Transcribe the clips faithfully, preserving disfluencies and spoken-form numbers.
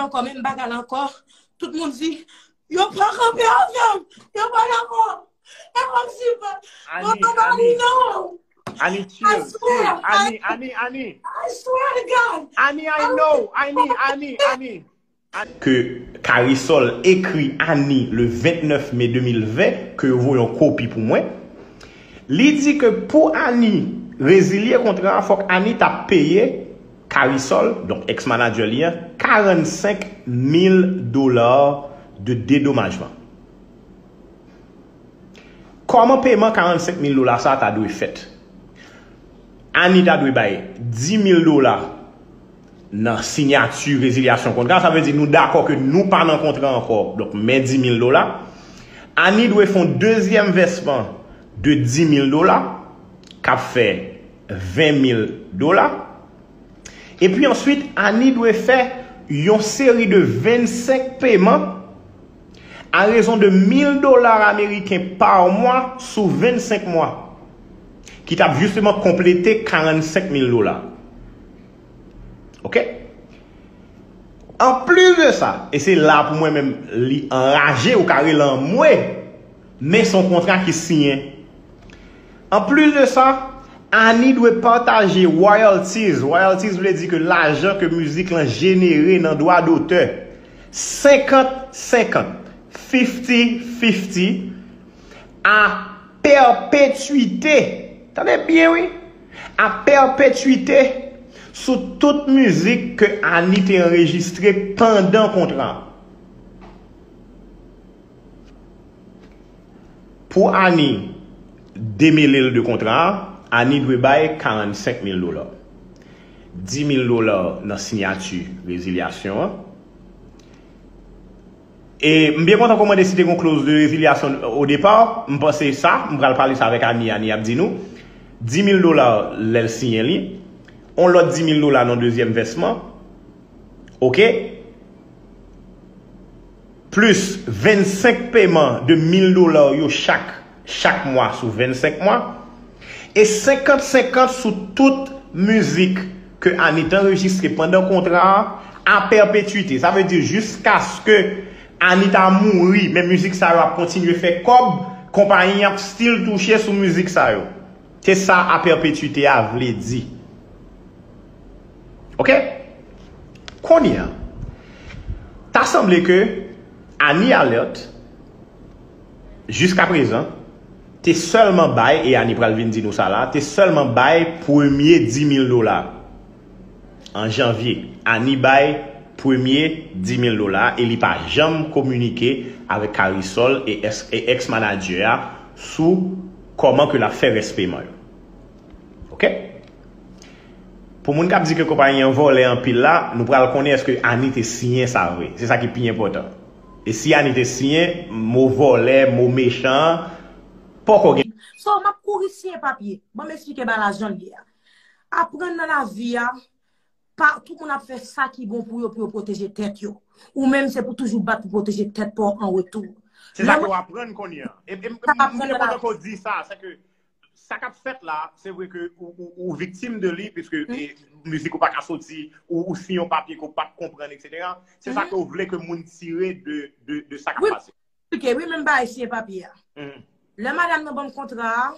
ankò, menm bagay la ankò. Tout moun di, yo pa kanpe avè m, yo pa dakò. E kòmsi, Ani, Ani, Ani, chill, chill. Ani, Ani, Ani. I swear to God. Ani, I know. Ani, Ani, Ani. Ke Karisol ekri Ani le vennèf me de mil ven, ke yo voye yon kopi pou mwen. Li di ke pou Ani rezilye kontra a, fòk Ani ta peye Karisol, donk ex-manager li an, karannsenk mil dola de dedomajman. Kòman peman karannsenk mil dola sa a ta dwe fèt? Ani ta dwe bay dis mil dola nan siyati rezilyasyon kontra. Sa vle di nou dakò ke nou pa nan kontra ankò. Donk, men dis mil dola. Ani dwe fè yon dezyèm vèsman de dis mil dola, k ap fè ven mil dola. Epi answit, Ani dwe fè yon seri de vennsenk peman a rezon de mil dola ameriken pa mwa sou vennsenk mwa, ki t ap jisteman konplete karannsenk mil dola. Oke? Anplis de sa, e se la pou mwen menm li anraje, ou ka rele anmwe, men se yon kontra ki siyen. Anplis de sa, Ani dwe pataje royalties. Royalties vle di ke lajan ke mizik lan jenere nan dwa dotè. Senkant senkant, fifty fifty, a pèpetwite. Tande byen, wi. A pèpetwite sou tout mizik ke Ani te anrejistre pandan kontra a. Pou Ani demele l de kontra a, Ani dwe bay karannsenk mil dola. Dis mil dola nan siyati rezilyasyon an. E m byen kontan ke w mande si te gen yon clause de résiliation au départ. M panse sa, m pral pale sa avèk Ani, Ani ap di nou. Dis mil dola lè l siyen li. On lòt dis mil dola nan dezyèm vèsman. Oke? Plis vennsenk peman de mil dola yo chak, chak mwa sou vennsenk mwa. E senkant senkant sou tout mizik ke Ani t anrejistre pandan kontra a, a pèpetwite. Sa vle di jiskaske Ani ta mouri, men mizik sa yo ap kontinye fè kòb, konpayi an ap still touche sou mizik sa yo. Se sa a pèpetwite a vle di. Oke? Kounye a, ta sanble ke Ani Alerte, jiskaprezan, te sèlman bay, e Ani pral vin di nou sa la, te sèlman bay premye dis mil dola. An janvye, Ani bay premye dis mil dola e li pa janm kominike avèk Karisol e ex-manager a sou kòman ke l ap fè rès peman yo. Oke? Pou moun k ap di ke konpayi an vòlè anpil la, nou pral konnen èske Ani te siyen sa vre. Se sa ki pi enpòtan. E si Ani te siyen, mo vòlè, mo mechan an, poko gen. So, m ap kouri siyen papye. Ban m eksplike bagay la jan l ye a. Aprann nan lavi a, pa tout moun ap fè sa ki bon pou yo, pou yo pwoteje tèt yo. Ou menm, se pou toujou bat pou pwoteje tèt pa w an retou. Se sa ke w aprann kounye a. E m byen kontan ke w di sa, se ke sa k ap fèt la, se vre ke ou, ou, ou viktim de li, piske e, mizik ou pa ka soti, ou, ou siyen yon papye ke w pa t konprann, etsetera. Se sa ke w vle ke moun tire de, de, de sa k ap pase. Eksplike, wi, menm bagay siyen papye a. Lè madanm nan ban m kontra a,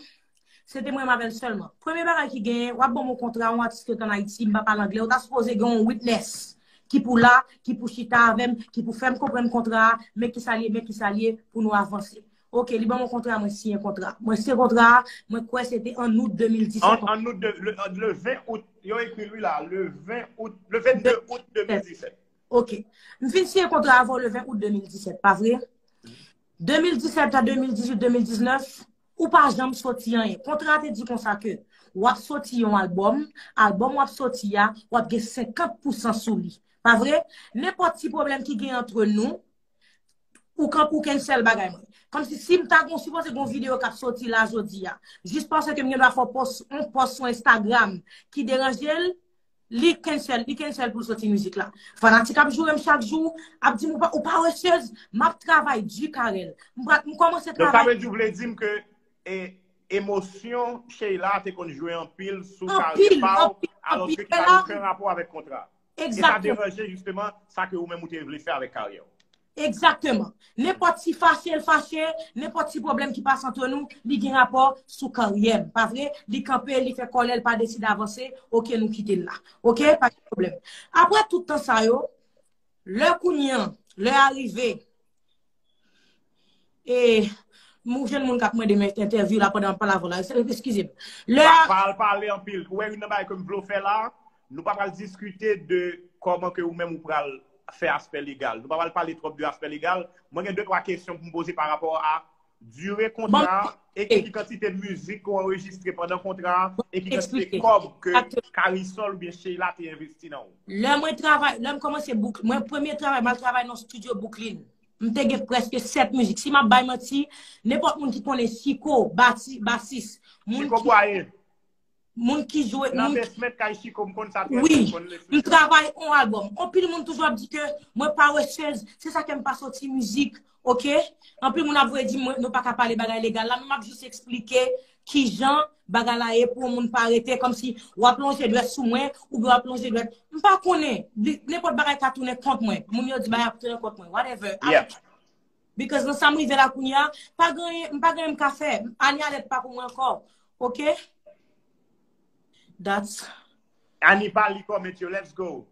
se te mwen m avè l sèlman. Premye bagay ki genyen, w ap ban m yon kontra, yon atis ki ret ann Ayiti, m pa pale anglè, ou ta sipoze gen yon witness ki pou la, ki pou chita avè m, ki pou fè m konprann kontra a, men kisa l ye, men kisa l ye, pou nou avanse. Oke, li ban m yon kontra, mwen siyen kontra. Mwen siyen kontra a, mwen kwè se te ann out de mil disèt. Ann, ann out de, le, le ven out, yo ekri l wi la, le ven out, le vennde out de mil disèt. Oke. M fin siyen kontra avè w le ven out de mil disèt, pa vre? De mil disèt a de mil dizuit, de mil diznèf, ou pa janm soti anyen. Kontra a te di konsa ke w ap soti yon albòm, albòm w ap soti a, w ap gen senkant pousan sou li. Pa vre? Nenpòt ti pwoblèm ki gen antre nou, ou kan, ou cancel bagay mwen. Kòmsi si m ta gon, sipoze gon videyo k ap soti la jodi a, jis paske m gen dwa fè yon pòs, yon pòs sou Instagram ki deranje l, li cancel, li cancel pou l soti mizik la. Fanatik ap joure m chak jou, ap di m ou pa, ou paresez, m ap travay di Carel. M pral, m kòmanse travay. Donk sa vle di w vle di m ke e, emosyon Sheila te konn jwe anpil sou karyè pa w, alòske ki pa gen okenn rapò avèk kontra. E sa deranje jisteman sa ke ou menm ou te vle fè avèk karyè w. Egzakteman. Nenpòt ti fache l fache, nenpòt ti pwoblèm ki pase antre nou, li gen rapò sou karyè m, pa vre? Li kanpe, li fè kòlè, li pa deside avanse, oke, nou kite l la. Oke, pa gen pwoblèm. Apre tout tan sa yo, lè kounye an, lè a rive, e, m jwenn moun k ap mande m entèvyou la pandan m ap pale avè w la, eskize m. Lè a pa, pa al pale anpil. Ou wè youn nan bagay ke m vle w fè la, nou pa pral diskite de kòman ke ou menm ou pral fè aspè legal. Nou pa pral pale twòp de aspè legal. Mwen gen de twa kesyon pou m poze pa rapò a dire kontra a e ki kantite mizik ou anrejistre pandan kontra a e ki kantite kòb ke Karisol oubyen Sheila te envesti nan ou. Lè mwen travay, lè m kòmanse bouk, mwen premye travay, m al travay nan studio Brooklyn. M te gen prèske sèt mizik. Si m ap bay manti, nenpòt moun ki konnen Chiko, bati, basis, moun Chiko ki Bwaye. Moun ki jwe, nan moun ki basement kay Chiko, m konn sa trè byen, wi, m konn le fè. M travay on albòm. Anpil moun toujou ap di ke mwen paresez, se sa ke m pa soti mizik, oke? Anpil moun ap voye di m, nou pa ka pale bagay legal la, men m ap jis eksplike kijan bagay la ye pou yon moun pa rete kòmsi w ap lonje dwèt sou mwen, oubyen w ap lonje dwèt. M pa konnen, nenpòt bagay ka tounen kont mwen. Moun yo di bagay ap tounen kont mwen, whatever. Yeah. Because nan sa m rive la kounye a, pa gen, m pa gen anyen m ka fè. Ani alèt pa pou mwen ankò. Oke? That's Ani pa li comment yo, let's go.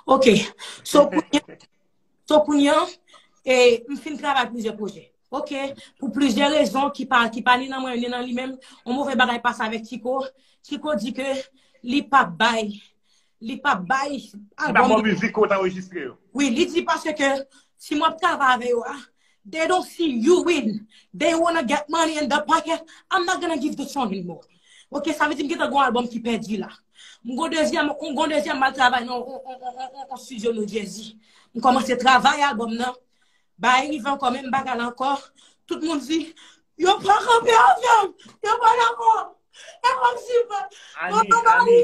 Oke. So kounye, so kounye a, e, m fin travay plizyè pwojè. Oke? Pou plizyè rezon ki pa, ki pa ni nan mwen, ni nan li menm, yon move bagay pase avèk Chiko. Chiko di ke li pa bay li pa bay albòm. Li pa ba w mizik ou t anrejistre yo. Wi, li di paske si mwen ap travay avè yo a, they don't see you win. They wanna get money in the pocket. I'm not gonna give the song anymore. Ok, sa vle di m gentan gon albòm ki pèdi la. M gon dezyèm, m gon dezyèm m al travay nan on, on, on, on, on studio New Jersey. M kòmanse travay albòm nan. Bagay rive ankò, menm bagay la ankò. Tout moun di, yo pa kanpe avè m. Yo pa dakò. E kòmsi, Ani, Ani,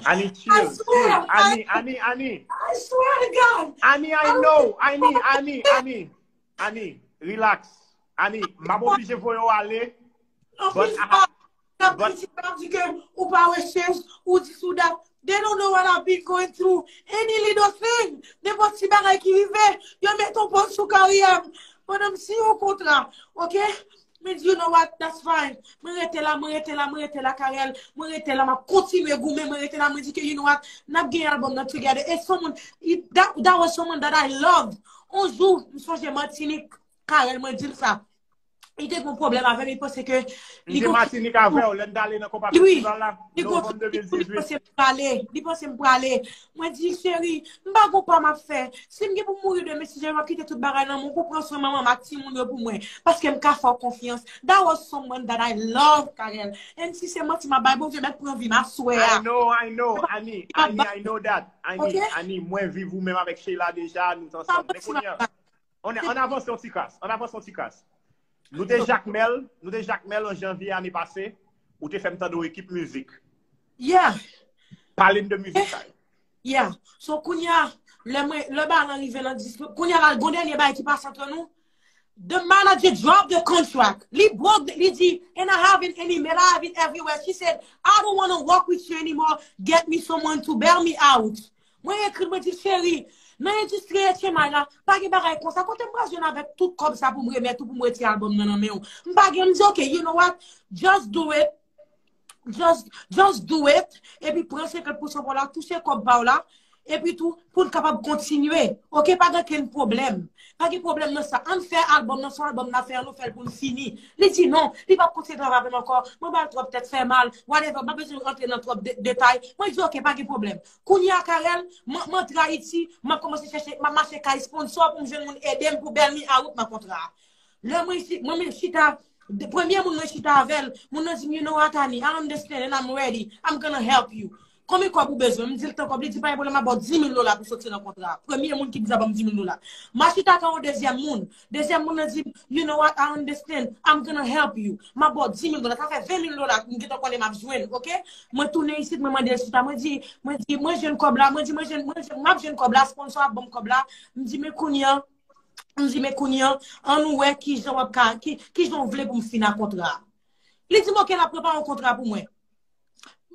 Ani, chill, chill. Ani, Ani, Ani. I swear to God. Ani, I know. Ani, Ani, Ani. Ani, relax. Ani, m ap oblije voye w ale. But I, N ap kritike, n ap di ke ou pa wè chèz, ou di sou dat. They don't know what I've been going through. Any little thing, nenpòt ti bagay ki rive, yo mete yon pòz sou karyè m. Pandan m siyen yon kontra, ok? Mwen di, you know what, that's fine. Mwen rete la, mwen rete la, mwen rete la, Carel. Mwen rete la, m ap kontinye goumen, mwen rete la, mwen di ke, you know what, n ap gen albòm nan together. E someone, that, that was someone that I loved. On jou, m sonje Matinik, Carel, mwen di l sa. Li te gen pwoblèm avè m, li panse ke li gon Matinik avè w, lè n t ale nan konpa festival la, novanm de mil dizuit. Li panse m prale, li panse m prale. Mwen di, cheri, m pa gon pa m ap fè. Si m gen pou m mouri demen, si Jewova kite tout bagay nan men w, pou pran swen manman m ak timoun yo pou mwen, paske m ka fè w konfyans. That was someone that I love, Carel. And si se manti m ap bay, Bondye mèt pran vi m aswè a. I know, I know, Ani, Ani, I know that. Ani, Ani, mwen viv ou menm avèk Sheila deja, nou t ansanm. Men kounye a, Ann, ann avanse yon ti kras. Ann avanse yon ti kras. Nou te Jakmèl, nou te Jakmèl an janvye ane pase. Ou te fè m tande yon ekip mizik. Yeah. Pale m de mizik sa yo. Yeah. So, kounye a, lè mwen, lè bagay lan rive nan dis, kounye a la, gon dènye bagay ki pase antre nou. The manager drop the contract. Li broke, li di, and I have it in email, I have it everywhere. She said, I don't want to work with you anymore. Get me someone to bail me out. Mwen ekri l, mwen di, cheri, nan endistri H M I la, pa gen bagay konsa. Kote m pral jwenn avèk tout kòb sa pou m remèt ou, pou m retire albòm nan nan men w? M pa gen, m di, ok, you know what? Just do it. Just, just do it. Epi pran senkant pousan pa w la, touche kòb pa w la. Epi tou, pou n kapab kontinye. Ok, pa gen okenn pwoblèm. Pa gen pwoblèm nan sa. Ann fè albòm nan, se yon albòm n ap fè an, nou fè l pou n fini. Li di non, li p ap kontinye travay avè m ankò. Mwen ba l twòp tèt fè mal, whatever, m pa bezwen rantre nan twòp de-, detay. Mwen di, ok, pa gen pwoblèm. Kounye a, Carel, m, m antre Ayiti, m ap kòmanse chèche, m ap mache kay sponsor pou m jwenn moun ede m pou bail me out nan kontra a. Lè mwen, mwen menm chita, premye moun mwen chita avè l, moun nan di m, you know what, Ani, I understand and I'm ready. I'm gonna help you. Konbyen kòb ou bezwen? M di l tan kòb, li di pa gen pwoblèm, m ap ba w dis mil dola pou soti nan kontra a. Premye moun ki di sa ban m dis mil dola. M al chita ak yon dezyèm moun. Dezyèm moun nan di m, you know what, I understand, I'm gonna help you. M ap ba w dis mil dola, sa fè ven mil dola m gentan konnen m ap jwenn, ok? Mwen tounen isit, mwen mande l chita, mwen di, mwen di, mwen jwenn kòb la, mwen di, mwen jwenn, mwen jwenn, m ap jwenn kòb la, sponsor ap ban m kòb la. M di, men kounye a, m di, men kounye a, ann nou wè kijan w ap ka, ki, kijan w vle pou m fin ak kontra a. Li di m, ok, l ap prepare yon kontra pou mwen.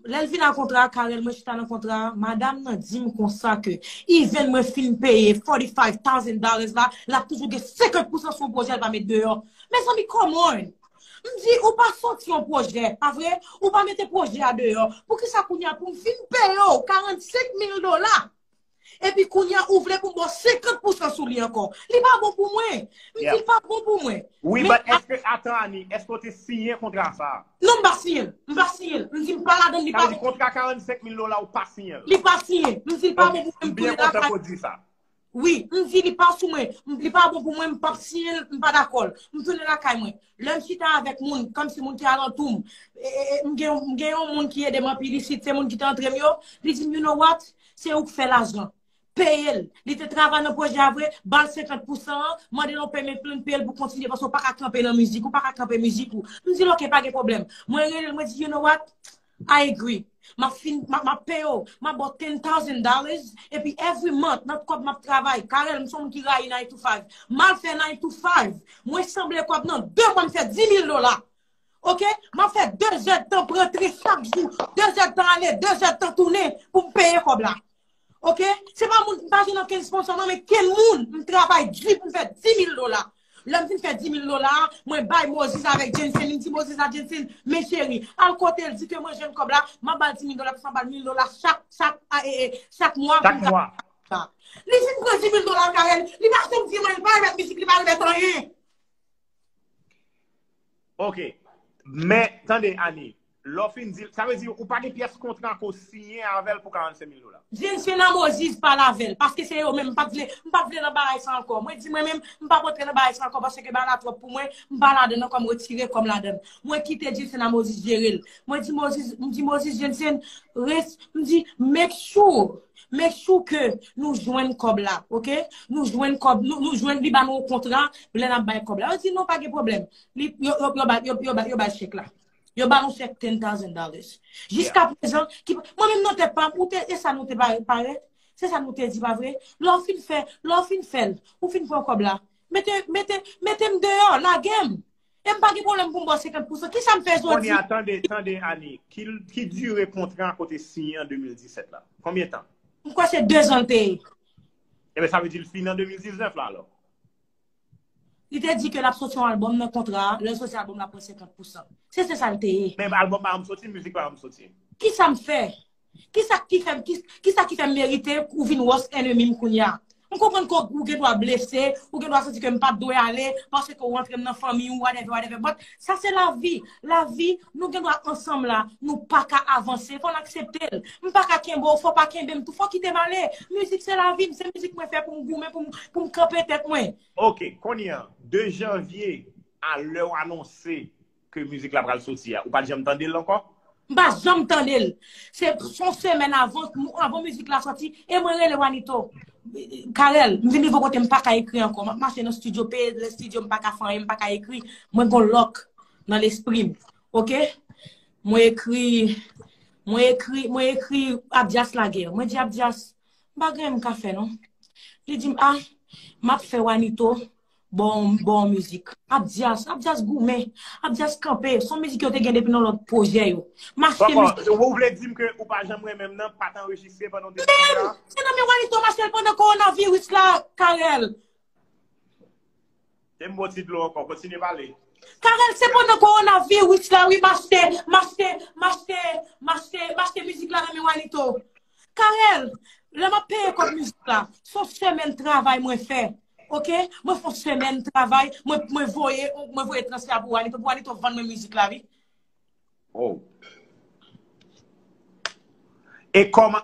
Lè l vin a kontra a, Carel, mwen chita nan kontra a, madanm nan di m konsa ke even mwen fin peye forty-five thousand dollars la, l ap toujou gen senkant pousan sou yon pwojè l pa met deyò. Mezanmi, come on! M di, ou pa soti yon pwojè, pa vre? Ou pa mete pwojè a deyò. Poukisa kounye a pou m vin peye w karannsenk mil dola? Epi kounye a, ou vle pou m ba w senkant pousan sou li ankò. Li pa bon pou mwen. M di, li pa bon pou mwen. Wi, but èske, atan, Ani, èske w te siyen kontra sa a? Non, m pa siyen l. M pa siyen l. M di, m pa ladan l. Li pa bon. Sa vle di kontra karannsenk mil dola ou pa siyen l? Li pa siyen. M di, li pa bon pou mwen, m tounen lakay. Kontan pou w di sa. Wi, m di li pa sou mwen, li pa bon pou mwen, m p ap siyen l, m pa dakò l. M tounen lakay mwen. Lè m chita avèk moun, kòmsi moun ki alantou m, e, e, e, m gen, m gen yon moun ki ede m anpil isit, se moun ki te antre m yo, li di m, you know what? Se ou k fè lajan. Peye l. Li te travay nan pwojè a vre, ba l senkant pousan an, mande l yon payment plan, peye l pou kontinye, paske w pa ka kanpe nan mizik, ou pa ka kanpe mizik ou. M di l, oke, pa gen pwoblèm. Mwen rele l, mwen di, you know what? I agree. M ap fin, m ap, m ap peye w. M ap ba w ten thousand dollars. Epi every month, nan kòb m ap travay. Carel, m se yon moun ki rayi nine to five. M al fè nine to five. Mwen sanble kòb nan. De mwa, m fè dis mil dola. Oke? M ap fè de zèdtan pou rantre chak jou. De zèdtan ale, de zèdtan tounen pou m peye kòb la. Oke? Se pa moun, m pa jwenn okenn sponsor non, men ken moun, m travay di pou m fè dis mil dola. Lè m fin fè dis mil dola a, mwen bay Moses avèk Jensen, m di Moses a Jensen, men cheri, al kote l, di ke mwen jwenn kòb la, m ap ba l dis mil dola, m ap ba l mil dola chak, chak, a, e, e, chak mwa pou m ka. Li fin pran dis mil dola Carel, li pa janm di mwen, li pa remèt mizik, li pa remèt anyen. Ok. Men, tande, Ani, lè w fin di l, sa vle di ou pa gen pyès kontra ke w siyen avè l pou karannsenk mil dola? Jensen a Moses pale avè l, paske se yo menm, m pa t vle, m pa t vle nan bagay sa ankò. Mwen di mwen menm, m p ap rantre nan bagay sa ankò, paske bagay la twòp pou mwen, m pa ladan l ankò, m retire kò m ladan l. Mwen kite Jensen a Moses jere l. Mwen di Moses, m di Moses, Jensen, res, m di, make sure, make sure ke nou jwenn kòb la, ok? Nou jwenn kòb, nou, nou jwenn li ba nou yon kontra, lè n ap bay kòb la. Yo di, non, pa gen pwoblèm. Li, yo, yo, yo, ba, yo, yo, ba, yo ba l chèk la. Yo ba l yon chèk ten thousand dollars. Jiska prezan, ki, mwen menm nan tèt pa m, ou te, e sa nou te pare, pare? Se sa nou te di, pa vre? Lè w fin fè, lè w fin fè l, ou fin pran kòb la. Mete, mete, mete m deyò, lage m. E m pa gen pwoblèm pou m ba w senkant pousan. Kisa m fè jodi? Kounye a, tande, tande, Ani, ki, ki dire kontra a ke w te siyen an de mil disèt la? Konbyen tan? M kwè se dezan l te ye. Ebyen, sa vle di l fini an de mil diznèf la, alò? Li te di ke l ap soti yon albòm nan kontra a, lè l soti albòm la pran senkant pousan. Se, se sa l te ye. Men albòm pa janm soti, mizik pa janm soti. Kisa m fè? Kisa ki fè, ki, kisa ki fè m merite ou vin worst enemy m kounye a? M konprann ke ou gen dwa blese, ou gen dwa santi ke m pa t dwe ale, paske ou rantre m nan fanmi w, whatever, whatever. But sa se lavi. Lavi, nou gen dwa ansanm la, nou pa ka avanse, fò n aksepte l. M pa ka kenbe w, fò w pa kenbe m tou, fò w kite m ale. Mizik se lavi m, se mizik mwen fè pou m goumen, pou m, pou m kanpe tèt mwen. Ok, kounye a, de janvye a lè w anonse ke mizik la pral soti a, ou pa t janm tande l ankò? M pa janm tande l. Se yon semèn avan, avan mizik la soti, e mwen rele Wanito. Carel, m vin rive kote m pa ka ekri ankò. M ap mache nan studio, peye lè studio, m pa ka fè anyen, m pa ka ekri. Mwen gon lòk nan lespri m. Ok? Mwen ekri, mwen ekri, mwen ekri Abdias lagè. Mwen di Abdias, m pa gen anyen m ka fè non. Li di m, a, m ap fè Wanito, bon, bon mizik. Abdias, Abdias goumen. Abdias kanpe. Se yon mizik yo te gen depi nan lòt pwojè yo. M achte mizik. Ou vle di m ke ou pa janm renmen m nan, pa t anrejistre pandan w te sou kontra? Menm! Se nan men Wanito m achte l pandan kowonaviris la, Carel. Te m bo ti dlo ankò, kontinye pale. Carel, se pandan kowonaviris la, wi, m achte, m achte, m achte, m achte, m achte mizik la nan men Wanito. Carel, lè m ap peye kòb mizik la, se yon semèn travay mwen fè. Ok? Mwen fè yon semèn travay, mwen, mwen voye, mwen voye transfè a pou Wanito, pou Wanito vann mwen mizik la, wi. Oh. E kòman,